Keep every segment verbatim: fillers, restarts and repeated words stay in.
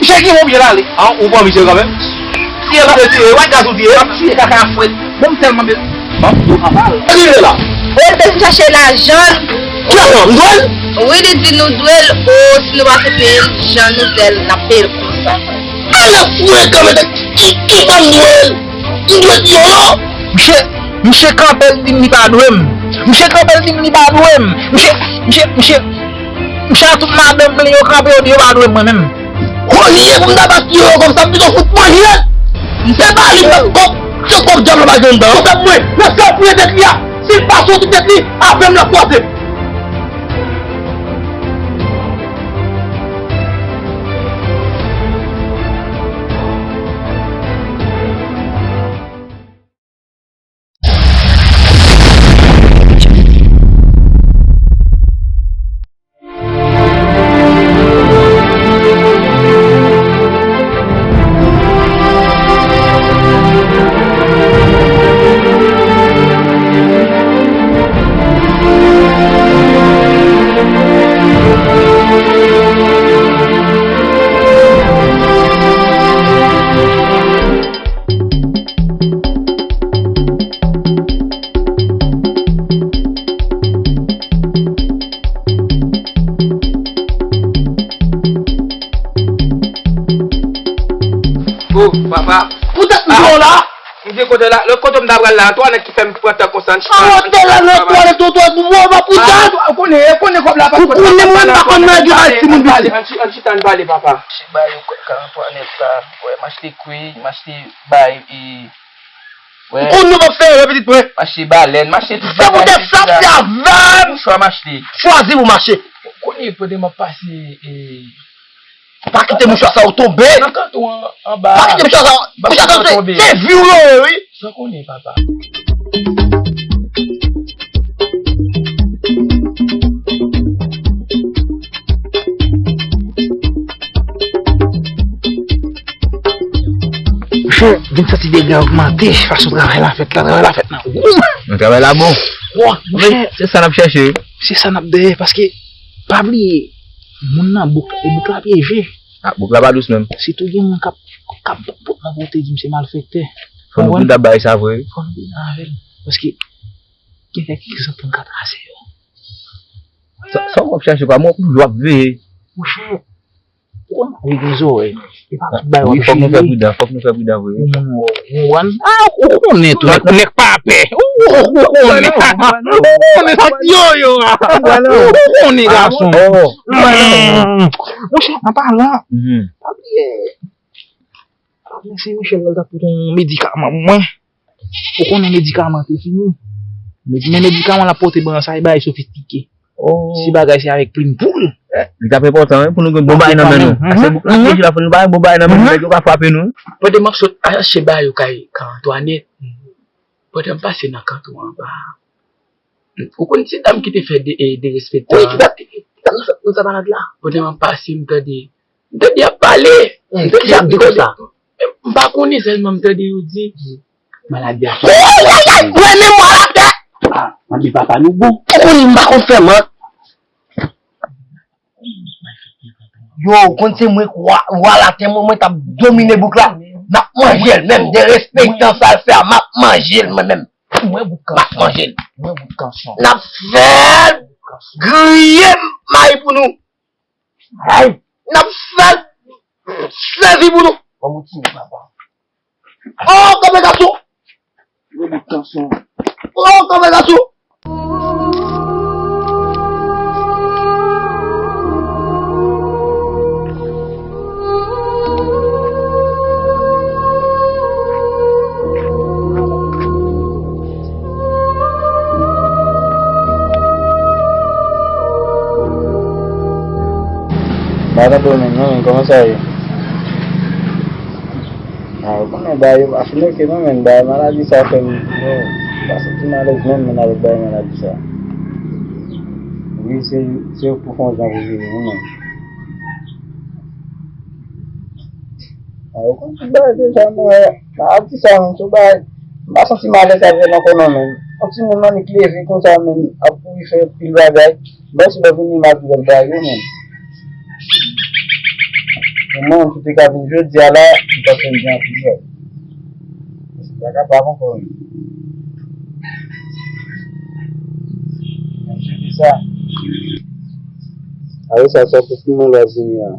Misye ki bon pye l ale. An, ou pran misye kanmenm. Tiye l ap tiye, wè gaz ou tiye. Ap tiye kaka a fwèt. Bon, m tèlman bezwen. Bon, ou pa pale. Rive la. Ou te vin chache lajan. Ki lajan? M dwe l? Wi, li di nou dwe l. O, si nou pa te peye l, jan nou dwe l, n ap peye l konsa. Ala frekan, men ki, ki pa m dwe l? M dwe ti yo. Misye, misye kanpe, l di m li pa dwe m. Misye kanpe, l di m li pa dwe m. Misye, misye, misye, misye a tout madanm li yo kanpe, yo di yo pa dwe m mwen menm. Olye pou m ta bat yo konsa, m pito fout manje. M se pa li, m ap kòk, se kòk djab la pa jwenn dan. Konsa mwen, nan sèl pou tèt li a, si l pa soti tèt li, avè m l ap kwaze. Oh, papa. Poutèt m di w la. M di kote la, lòt kote m ta pral la, Antwanèt ki fè m pran tan konsa. An, otèl la nan twalèt, twalèt, mwen pa poutèt. Ou konnen, ou konnen kòb la pa. Ou konnen mwen pa konn nan di ay timoun piti. Ann chita, ann pale, papa. Mache bay yo kòb ka Antwanèt la. Wè, m achte kwi, m achte bay, e, wè. Ou konn nou p ap fè erè, pitit mwen. M achte balèn, m achte tout bagay. Se poutèt sa m di avè m. Mouchwa m achte. Chwazi pou mache. Ou konnen pandan m ap pase, e, Pa kite mouchwa sa yo tonbe. Nan kanton an, anba. Pa kite mouchwa sa yo. Mouchwa sa yo tonbe. Se vi w yo ye, wi. Sa konnen, papa. Monchè, vin santi dega ogmante, fason travay la fèt la, travay la fèt nan gou. Nan travay la bon. Wa, monchè. Se sa n ap chèche, wi. Se sa n ap dèyè, paske, pa bliye, moun nan bouk, e bouk la pyeje. Ah, bouk la pa dous menm. Sitou gen moun k ap, k ap bat pot nan pou te di m se malfektè. Fò nou konprann? Konprann? Fò nou konprann avè l. Paske gen kèk egzanp pou n ka trase yo. Sa, sa w ap chache pa mwen, w ap veye. Monchè, ou konn li gen zòrèy. E pa tout bagay w ap jere. Wi, fòk nou fè pridan, fòk nou fè pridan vre. Pou moun wè w, ou konprann? Ah, ou konnen tou, nèg, nèg pa pè. Ou, ou konnen. Ou konnen sa k yo yo a. Ou konnen gason. Monchè, an palan, pa bliye. Mèsi Michel, l t ap pote yon medikaman pou mwen. Ou konnen medikaman te fini. Men medikaman l ap pote ban sa, e bagay sofistike. Si bagay se avèk plim poul. Li t ap enpòtan, wi, pou nou gen bon bagay nan men nou. Paske bouk la pyeje la, fò nou pa gen bon bagay nan men nou, nèg yo ka frape nou. Pandan m ap sot achte bagay yo kay Ka Antwanèt, pandan m pase nan kanton anba a, ou konn ti dam ki te fè de, e, derespektan an? Wi, ti dam ki, ti dam nan fèt nan sa malad la. Pandan m ap pase, m tande, m tande y ap pale. M tande y ap di konsa. M pa konnen sèlman m tande yo di, maladi a. Woy, woy, woy, mwen menm mwen atè. Ah, mande papa nou bon. Ou konnen m pa konn fè mant. Yo, ou konn se mwen k wa, wa latè, mwen, mwen t ap domine bouk la. M ap manje l, menm derespektan sa l fè a, m ap manje l, mwen menm. M ap manje l. N ap fè l griye mayi pou nou. Ay, n ap fè l sèvi pou nou. Ban m yon ti mo, papa. Oh, kanpe gason! Yo bout kanson. Oh, kanpe gason! Madanm Domeng, non, men kòman sa ye? A, ou konnen bagay yo pa fin oke non, men bagay maladi sa fè m, yo, m pa santi m alèz menm, men avèk bagay maladi sa. Wi, se, se pou fè yon jan pou vini, wi, men. A, ou konn tout bagay deja, men, maladi sa, menm, se yon bagay, m pa santi m alèz avè l ankò non, men. Yon timoun annik leve konsa, men, ap kouri fè pil bagay. Bon, se lè vini m ap di l bagay yo, men. Pou mwen, si w te ka vin jodi a la, m panse m gen anpil jòb. Paske m pa kapab ankò menm. Men se te sa. Apre sa, sa pou ki mwen lòt vini la.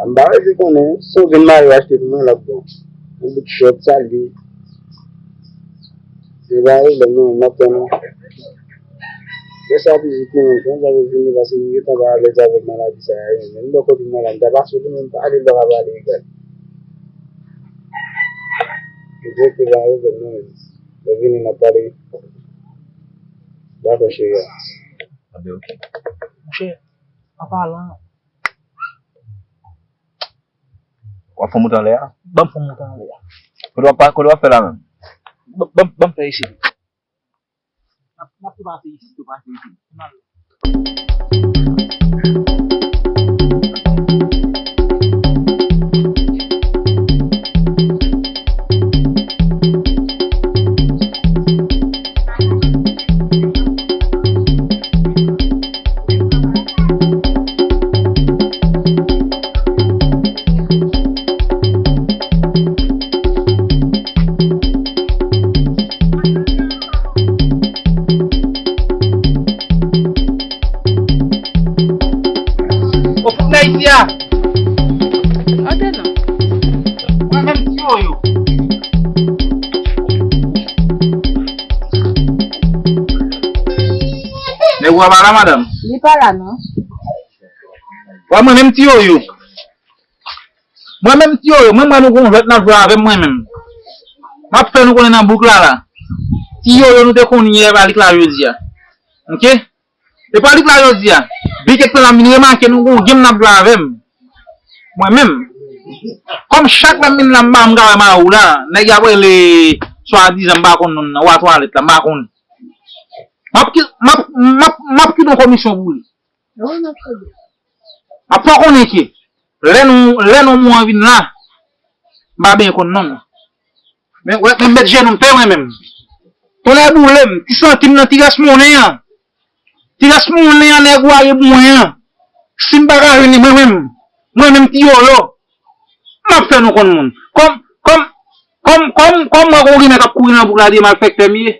M pa rete konnen, si w vin mare w achte pou mwen, l ap bon. Yon bout chòt, sa l ye. Se pa pwoblèm non, m ap tann ou. Fè sa pi vit non, menm jan w vini, paske m gentan pa alèz avèk maladi sa a, menm bò kote m nan la, m ta pase w li, men m pale, l pa ka pale egal. Mwen di ke pa pwoblèm non, menm lè w vini, n ap pale. Dakò, cheri a. Monchè, an palan, W ap fè w monte anlè a? Ban m fè w monte anlè a. Kote w ap, kote w ap fè la menm? Ban, ban, ban m fè isit. N ap, n ap tou pase isit, tou pase isit. N al. Ou fout nan isi a? Antre non. Mwen menm ti yo yo. Nèg ou a pa la, madanm? Li pa la non. Wè mwen menm ti yo yo. Mwen menm ti yo yo, mwen mwen nou gon jwèt n ap jwe avè m mwen menm. M ap fè nou konnen nan bouk la la. Ti yo yo nou te konn yè pa lik la jodi a. Oke? E pa lik la jodi a. Big X la vin remake nou gon game n ap jwe avè m. Mwen menm. Kòm chak lè m vin la m pa m ka wè mari w la, nèg y ap rele swadizan m pa konn non nan, wa twalèt la, m pa konn. M ap ki, m ap, m ap, m ap kite yon komisyon pou li. Wi, m ap tande. Ap fè w konnen ke lè nou, lè nou mwen vin la, m pa byen konn non. Men, wè, men m met jenou m pè mwen menm. Tonnè boule m, ti santi m nan ti rès monnen an. Ti rès monnen an nèg ou a ye pou mwen an. Si m pa ka jwenn li mwen menm, mwen menm ti yo yo, m ap fè nou konn moun. Kòm, kòm, kòm, kòm, kòm mwen gon rimè k ap kouri nan bouk la di e malfektè m ye.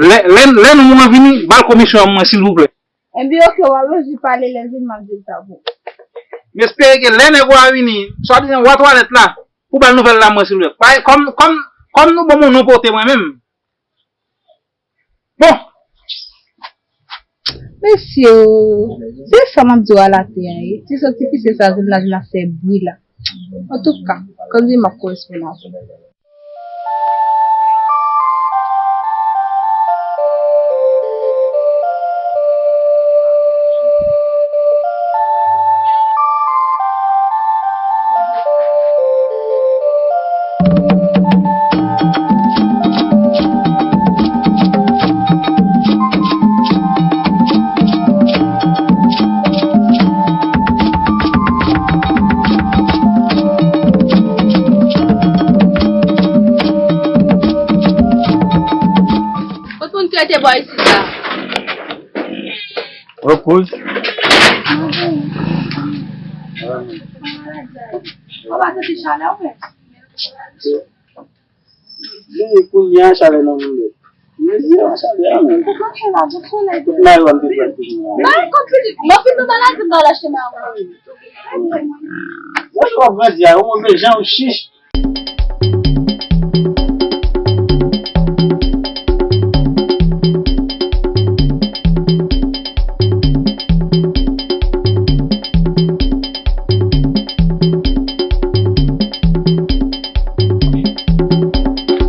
Lè, lè, lè nou mwen vini, ba l komisyon an mwen silvouplè. Enben oke, w ap bezwen pale lè l vin m ap di l sa pou ou. M espere ke lè nèg ou a vini, swadizan wa twalèt la, pou ba l nouvèl la mwen silvouplè. Paske kòm, kòm, kòm nou ban m yon non pote mwen menm. Bon. Mesye o, se sa m ap di w a laten an ye. Ti sòt ti fisye sa vin la vin ap fè bri la. Antouka, kòm di m ap koresponn avè w. Kot moun ki rete bò isit la? Repoz. Ou pa santi chalè ou menm? Li kounye a chalè nan moun yo. Li di a chalè a menm. Ou konn chalè a, ou konn. Tout mari w ap defann tout moun. Mari konpli, mwen fin nan maladi, m pa al achte mari. Wè w ap grandi a, ou move jan ou chich.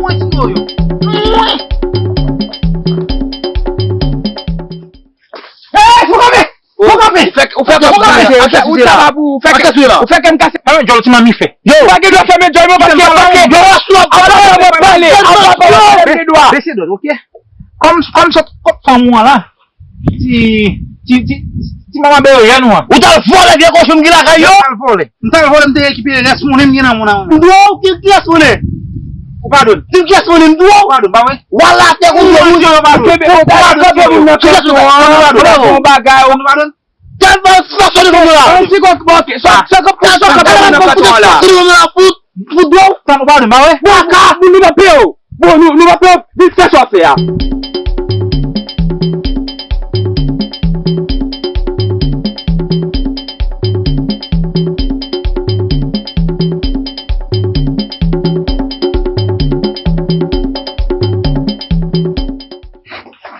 Mwen ti yo yo. Mwen. Hey, fò kanpe! Fò kanpe! Ou fè, ou fè, ou fè, ou fè, ou fè, ou fè kè m kase. Alò, djòl ti manmi fè. Yo! Ou pa gen dwa fèmen djòl mwen paske, paske, yo, aswè, apa mwen pale, apa mwen pale, fèmen dwa. Bese dwèt, oke? Kòm, kòm sòt kòk fanm ou an la. Ti, ti, ti, ti manman bere jèn ou an. Ou t al vòlè vye kochon ki lakay yo? M t al vòlè. M t al vòlè, m te rekipere rès monnen m gen nan men w. M dwe w ki, ki rès monnen? Ou padone. Di m ki rès monnen m dwe w? Ou padone, pa vre? W al atè kote w. Ou padone. Ki rès monnen? Ou padone. Ou padone. Kèl fason de konprann la? An ti kòk, ok. Sa, sa kòk, sa kòk, sa kòk, sa kòk, sa kòk, sa kòk, sa kòk, sa kòk, Pou dlo? Sa pa nou, pa wè? Baka! Moun nou pa peye w. Bon, nou, nou pa peye w. Vin fè sa w fè a.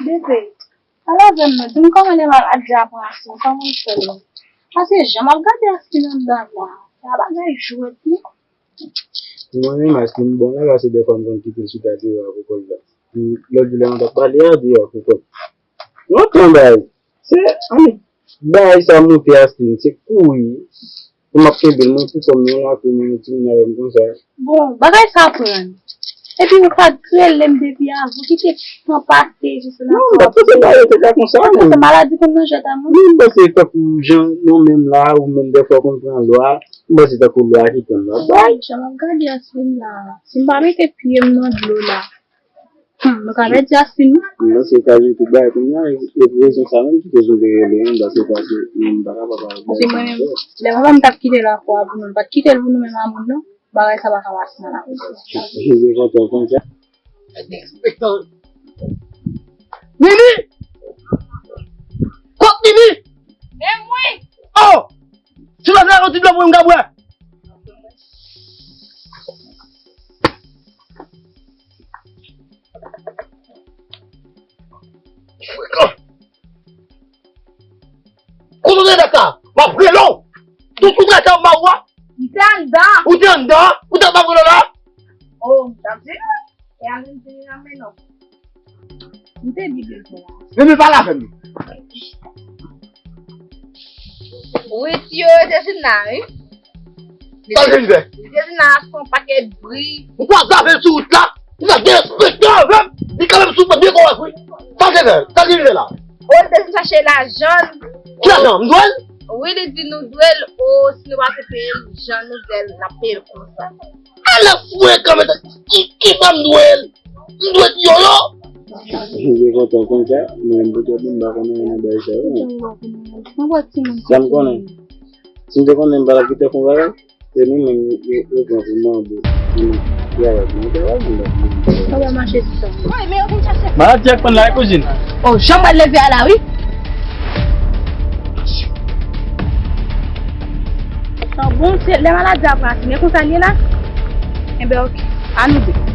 Bebe, pale avè m non, di m kòman lè maladi a pran Astou, kòman l fè l non? Paske jan m ap gade Astou anndan la, se pa bagay jwèt non. Mwen menm Astou m bon la, paske dèfwa m konn kite l chita deyò ak ou konn la. Lòt jou lè mwen t ap pale a, deyò ak ou konn. Lontan bay. Se, annik, bay sa monte Astou, se kouri. Pou m ap kenbe l, mwen tou kòm yon lakou, mwen timoun avè m konsa. Bon, bagay sa pran. Epi ou pa t rele m depi avan, ki te tan pase jis la. Non, m pa t panse bagay te ka konsa, non. Maladi konn nan jwèt a moun. Non, m panse tankou jan nou menm la, ou menm dèfwa konn pran lwa, m panse tankou lwa ki pran lwa. Bay. Jan m ap gade Yasmin la, si m pa mete pye m nan dlo la, hmm, nou ka pèdi Yasmin wi. M panse w ka jwe tout bagay kounye a, e, e pou rezon sa menm ki fè m te rele w, m panse paske m pa kapab avè w. Paske mwen menm, lè papa m t ap kite l a fwa pou nou, m pa t kite l pou nou menm a moun non. Bagay sa pa ka pase nan lavi. Mwen kontan konn sa. Nini! Kot Nini? Men mwen! Oh! Si w pa fè yon ti dlo pou mwen, m ka bwè. Frekan. Kote w te ye dat la? M ap rele w. Tout kout lakay ou m ba ou a. M te anndan. Ou te anndan? Ou te ap rele w la? Oh, m t ap di nou. E a menm vini nan men non. M te di bebe la. Bebe pale avè m. Wi, tiyo, yo te vin la, wi. Sa l vin fè? Li te vin la, se yon pakèt bri. Ou pa zave l sou wout la? Ou pa gen respè avè m? Li kanmenm sou mwen byen kòrèk, wi. Sa l te fè? Sa l vin fè la? O, li te vin chache lajan l. Ki lajan? M dwe l? Wi, li di nou dwe l. O, si nou pa te peye l, jan nou dwe l, n ap peye l konsa. Ala frekan, men ki, ki sa m dwe l? M dwe t yoyo. M te kontan konn sa, men m te kontan m pa konnen nan bagay sa yo, men. Sa m konnen. Si m te konnen, m pa t ap kite fè yon bagay. Se nou menm yo, yo pran pou mande. Pou nou travay, pou nou travay, pou nou travay. Sa va mache sou sa. Maladi a k pran la, wi, kouzin. Oh, jan m pral leve a la, wi. Sa bon, se lè maladi a pran, se konsa l ye la? Enben, ok. A nou de.